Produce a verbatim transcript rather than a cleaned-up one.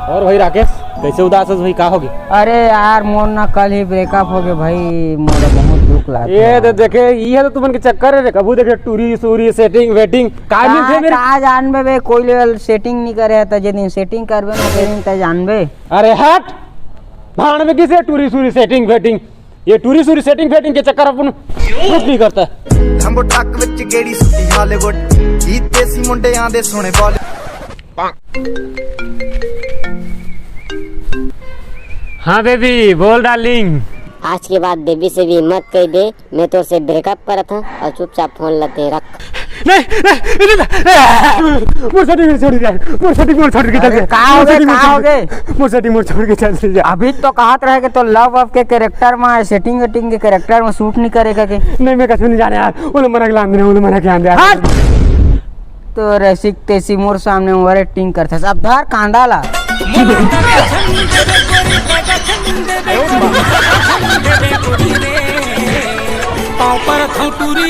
और भाई राकेश, कैसे उदास हस भाई, का होगे? अरे यार, मोर ना कल ही breakup होगे भाई, मोला बहुत दुख लागत हे। ये तो देखे, ये तो तुमन के चक्कर हे रे, कभू देखे टूरी सूरी setting waiting, का का, मिलथे मेरे? का जानबे बे, कोई ले setting नहीं करे हे, त जे दिन setting करबे ना, ते दिन त जानबे। अरे हट, भाड़ में किसे टूरी सूरी setting waiting, ये टूरी सूरी setting waiting के चक्कर अपन कुछ नहीं करता। ਲੰਬੋ ਟਰੱਕ ਵਿੱਚ ਕਿਹੜੀ ਸੁੱਤੀ ਹਾਲੀਵੁੱਡ, ਕੀ ਦੇਸੀ ਮੁੰਡਿਆਂ ਦੇ ਸੋਹਣੇ ਬਾਲੀਵੁੱਡ। हाँ बेबी, बोल डार्लिंग। आज के बाद बेबी से भी मत कह दे, मैं तोर से ब्रेकअप करत हूँ और चुपचाप फोन लते रख। नहीं, नहीं, नहीं, नहीं, मोर setting मोर छोड़ के जा, मोर setting मोर छोड़ के चल अरे, जा, का मोर होगे, setting मोर का छोड़ होगे? के, मोर setting मोर छोड़ के चल जा। अभी तो कहत रहे कि तो love of के character में setting waiting के character में suit नहीं करेगा के। नहीं, मैं कछु नहीं जाने यार, वो लोग मना के लान दे, वो लोग मना के लान दे यार। हट! तो रसिक तेसी मोर सामने over acting करता, अब धर कांदा ला। पाँव पर थौटुरी